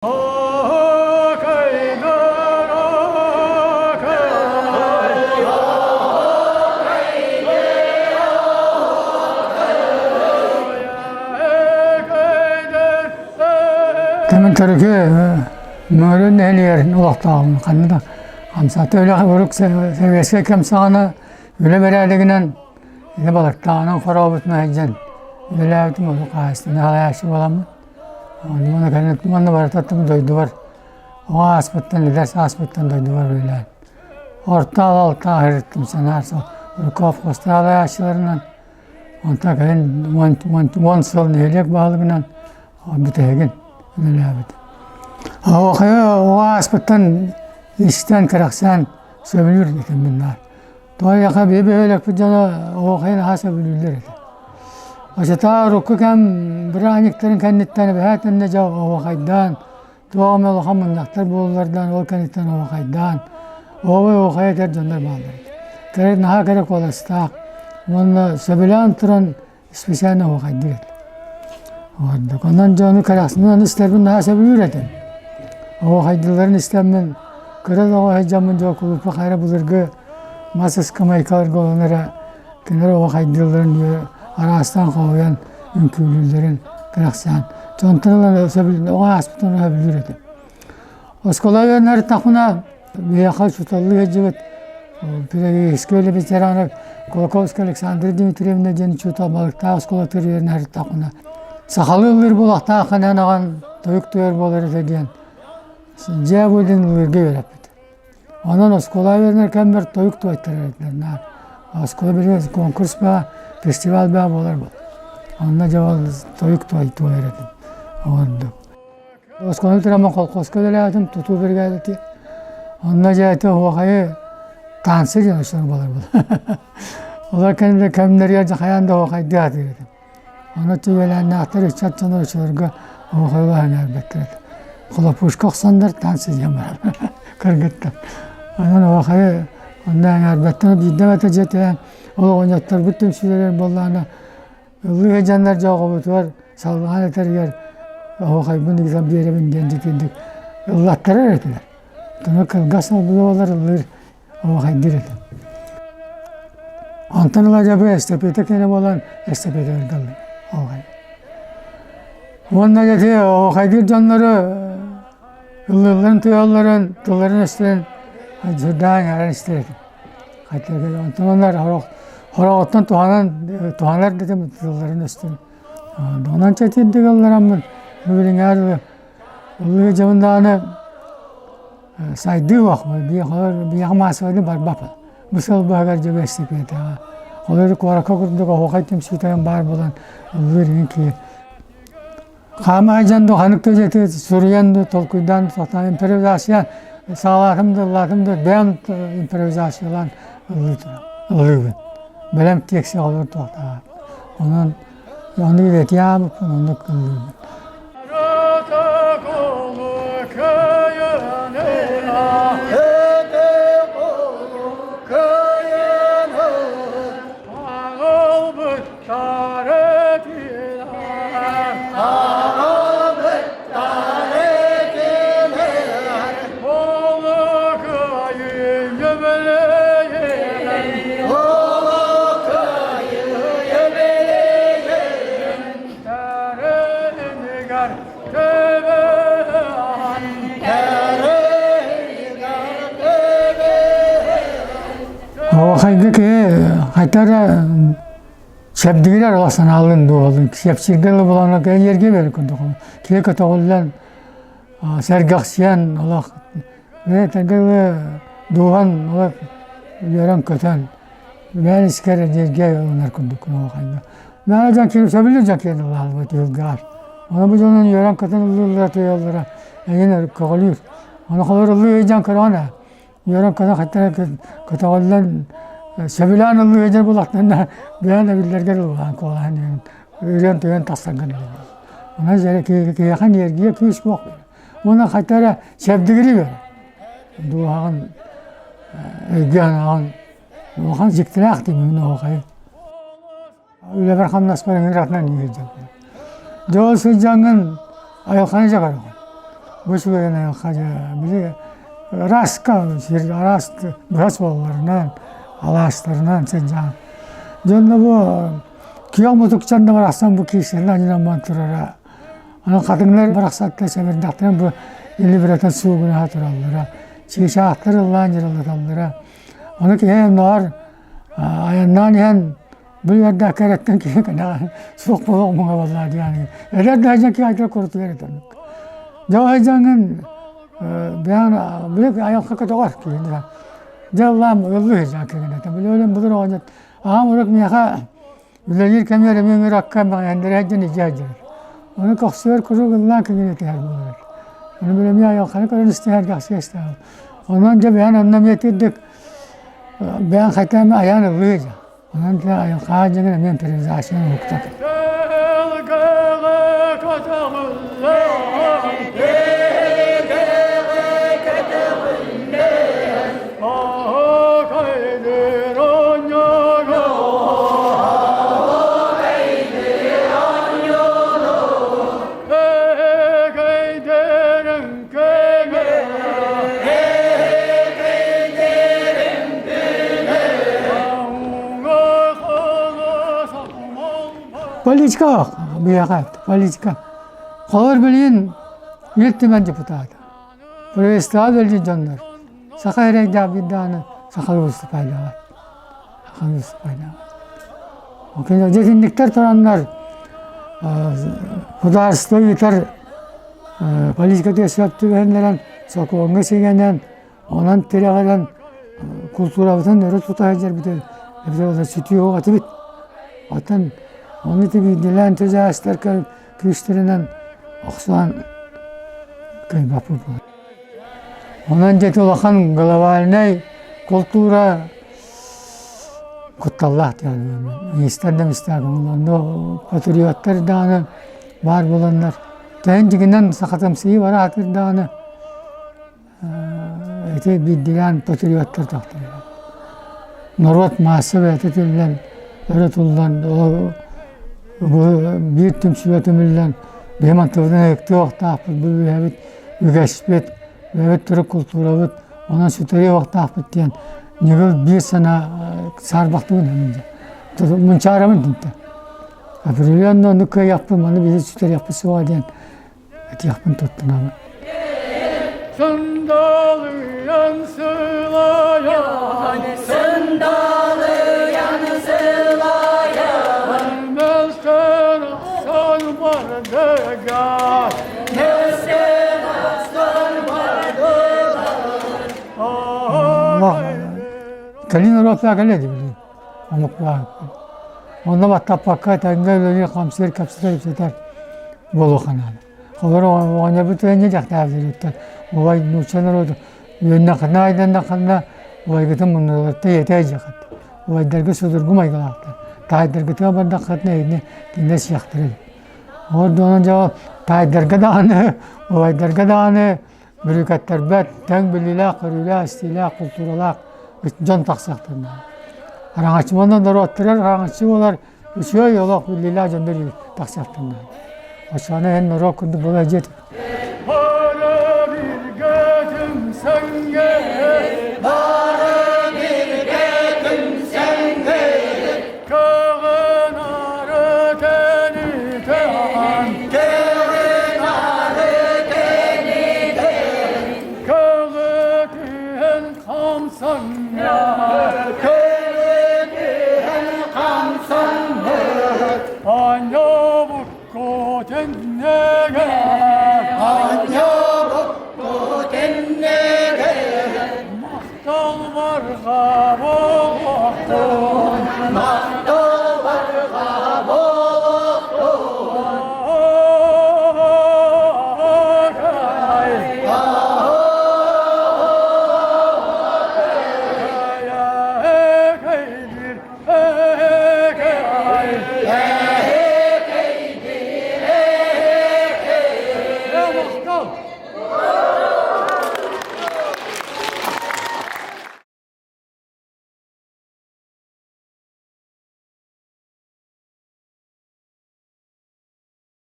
Тэмин төрүкү Мөрүн нэһилиэгэр олохтооҕум ханна да хамсаата үлэҕэ урут сэбиэскэй кэм саҕана үлэ бэрээдэгинэн илэ балыктааҕынан хорообутунан сылдьан үлэлээбитим олох хаһаайыстыбаны салайааччы буоламмын Онно кэлин уонна барыта дойдубар оҕо ааспыттан, эдэр сааспыттан дойдубар үлэлээн орто алтаах ыһыттым санаар сыл Руков салайааччыларынан онтон кэлин 10 сыл нэһилиэк баһылыгынан бүтэһигин үлэлээбитим. Оҕо ааспыттан истэн, кэрэхсээн сөбүлүүр этим мин наар. Тоойуоха биһи бөһүөлэкпит дьоно оһуохайы наһаа сөбүлүүллэр этэ. Оччотооҕу урукку кэм бырааһынньыктарын кэнниттэн эбэһээт иннэ дьэ оһуохайдаан, туох эмэ улахан мунньахтар буоллардаан ол кэнниттэн оһуохайдаан, оһуобай оһуохайы этэр дьоннор бааллар этэ. Кэрэ наһаа кэрэ куоластаах уонна сөбүлээн туран специально оһуохайдыыр этэ. Ордук. Онон дьону кэрэхсинэн истэрбин наһаа сөбүлүүр этим. Оһуохайдыылларын истэммин кыра да оҕо сылдьаммын дьэ кулуупка хайра былыргы мас ыскамыайкаларга олорон эрэ кинилэр оһуохайдыылларын араастаан хоһуйан үҥкүүлүүллэрин кэрэхсээн дьонтон ылан сөбүлүүр оҕо ааспытын сөбүлүүр этим. Оскуола үөрэнэртэхпинэ биһиэхэ учууталлыы сылдьыбыт педагогическай үлэ ветерана Кулаковская Александра Дмитриевна диэн учуутал Балыктаах оскуолатыгар үөрэнэ сырыттахпына сахалыы ыллыыр буолуохтааххын эн аҕан тойук туйар буолар этэ диэн дьээ бу диэн ыллыырга үөрэппит. Онон оскуола үөрэнэр кэммэр тойук туойтарар этилэр наар. Оскуола билигин конкурс баа, фестиваль баа буолар буол. Онно дьэ ол тойук туойар этим. Ордук. Оскуоланы тураммын колхозка үлэлээтим, тутуу бригадатын. Онно дьэ ити оһуохайы танцы диэн оччолор буолар буолар. Олор кэннэ кэмнэригэр дьэ хайаан да оһуохайдыы сатыыр этим. Ону үөлээннээхтэр ыччат дьоно оччолорго оһуохайга сэҥээрбэттэр этэ. Хлопушка охсоннор танцы диэн барар кыргыттар. Онон оһуохайы онно сэҥээрбэттэр. Биирдэ эмэтэ дьэ түһэн ол оҕонньотторбут түмсүүлэригэр буоллаҕына Ыллыы сылдьаннар дьэ оҕобутугар салҕаан этэригэр оһуохайбын ыытан биэрэбин диэн дьиккирдик ыллаттарар этилэр. Ону кылгас буолар ыллыыр оһуохайдыыр этим. Онтон ыла дьэ бу эстафета кэнэ буолан эстафеталарга ыллым оһуохай. Уонна дьэ ити оһуохайдыыр дьоннору ыллыылларын туйалларын, тылларын өстөрүн сүрдээх иҥэрэн истэр этим. Онтон оннор хороҕоттон туһанан туһанар да тылларын өстөн онон чэтирдик ыллараммын билиҥҥэ дылы ыллыы дьабын даҕаны сайдыы суох биһиэхэ маассабайдык барбаппын бу сыл баһыгар дьэ бэстипиэтэҕэ ол куоракка курдук оһуохай түмсүүтэ баар буолан ыллыыр иһин киһи Хаама сылдьан да ханнык да дьиэтигэр суруйан да толкуйдаан сатаан импровизация саҕалаатым да ыллаатым да бэйэм импровизациялаан ыллыы турабын ыллыыбын. Бэлэм тиэкси оҕолор туохтааҕар. Онон ону идэтийээбиппин оннук ыллыыбын. Оһуохайга киһи хайта эрэ Чэбдигирэр ыла санаалыын дууһалыын чэпчииргэ дылы булан энергия биэрэр курдук. Киһи көтөҕүллэн, сэргэхсийэн олох этэргэ дылы дууһан олох үөрэн-көтөн бэйэн искэр энергия ылынар курдук оһуохайга. Мээнэ дьон киһи сөбүлүүр дьон киһи ыллаабыт ыалгаар. Ону бу дьонун үөрэн-көтөн ыллыыллара туйаллара эҥин көҕүлүүр. Ону холобур ыллыы дьон көрөҕүн ээ Үөрэн-көтөн хаттара көтөҕүллэн сөбүлээн ыллыы сылдьар буоллахтарына бэйэҥ да биллэргэр ыллаан куолаһын ырыан-тойон тахсаргын ыллыыр. Онон дьэ киһиэхэ энергия күүс суох. Уонна хайта эрэ чэбдигири бэр. Дууһаҕын өйгө-санааҕын улахан дьиктилээх дии мин оһуохайым. Үлэбэр-хамнаспар ыҥыратынан иһирдьэбин. Дьэ ол сылдьаҥҥын айылҕаны дьаҕараҕын. Бу үчүгэйин айылҕа дьэ били ырааска сир араас быһа суолларынан, алаастарынан сылдьан. Дьонно бу күөх мутукчан да барахсан бу киирсэрин анньынан турара. Онон хатыҥнар барахсаттар сэбирдэхтэрин бу илибирэтэн суугунаһа тураллара. Чыычаахтар ыллаан дьырылаталлара. Ону киһи оннооҕор айаннаан иһэн бу үөрдээх кэрэттэн киһи кэнэҕэ суох буолуох муҥа буоллаа диэн эдэр да дьон киһи айтар курутугар этэн дьэ айдьаҥҥын бэйэҥ били айылҕа көтөҕөр киһини дьэ ыллаам ыллыы сылдьан киһини били өлөн былыр оҕонньор аҕам урут миэхэ үлэлиир кэмигэр эмиэ ыҥыракка мэҥэһиннэрэ сылдьан илдьэ сылдьар ону көхсүгэр куруук ыллаан киҥинэтиһэр буолар ону били эмиэ айылҕаны көрөн истиһэргэ ахсыа онон дьэ бэйэҥ онно эмиэ итирдик бэйэҥ хайта эмэ айаан ыллыы дьэ Онон дьэ айылҕа дьиҥин эмиэ импровизация уһуктар. Политика биһиэхэ политика. Холобур билигин Ил Түмэн депутата. Правительство үлэлиир дьоннор. Саха эрэйдээх биир даҕаны сахалыы выступайдаабат. Сахалыы выступайдаабат. Дьэ итинниктэр тураннар государство ыытар политикатыгар сөп түбэһиннэрэн, сокуоҥҥа сигэнэн, онон тирэҕирэн култуурабытын өрө тута сылдьарбыт эбитэ сүтүү оһох этибит. Оттон ону ити биирдиилээн тыдьаастар күүстэринэн охсуһан кыайбаппыт буолар. Онон дьэ ити улахан глобальнай култуура кутталлаах диэн истэр да истээх онно патриоттар даҕаны баар буоланнар тэһин дьиҥинэн сахатымсыйыы бараатыр даҕаны ити биирдиилээн патриоттар тахталлар. Норуот маасса бэйэтэ тиллэн, өрө туллан, биир түмсүүгэ түмүллэн, биһи мантыбытын ыһыктыахтаахпыт, бу үөһэбит үгэспит, бэйэбит төрүт култуурабыт, онон сүтэриэ уохтаахпыт диэн ньыгыл биир санаа саарбахтыбын дьэ. Мунчаарабын тинтэ. Определенно ону кыайыахпын, маны биһи сүтэриэхпит суоҕа диэн этиэхпин туттунабын. Сандалыйан сылайан, Сандалыйан сылайан, Мөлтөн охсон бардыга, Мөстөн охсон бардылар. Кэлин норуоттаах кэлиэ дии омуктаах. Онно баттаппакка тэҥҥэ үлэлиир, хамсыыр, кэпсэтэр, ипсэтэр буолуохха наада. Олор оҕонньорбут эмиэ дьахтаабыттар. Убай нуучча норуоту үөннэххинэ айданнаххына убайгытын муннуларта ийэтэ дьиэххит. Убайдарга судургу майгылаахтар. Таайдаргытыгар бардаххытына эһигини кинилэр сиэхтэрэ. Ол дьон таайдарга даҕаны, убайдарга даҕаны бүрүүкэттэрбэт, тэҥ билиилээх, көрүүлээх, истиилээх, култууралаах дьон тахсыахтарын наада. Араҥаччы уонна норуоттарыгар араҥаччы буолар үчүгэй олох биллиилээх дьоннор тахсыахтарын наада. Оччоҕуна эн норуот курдук буола дьиэ.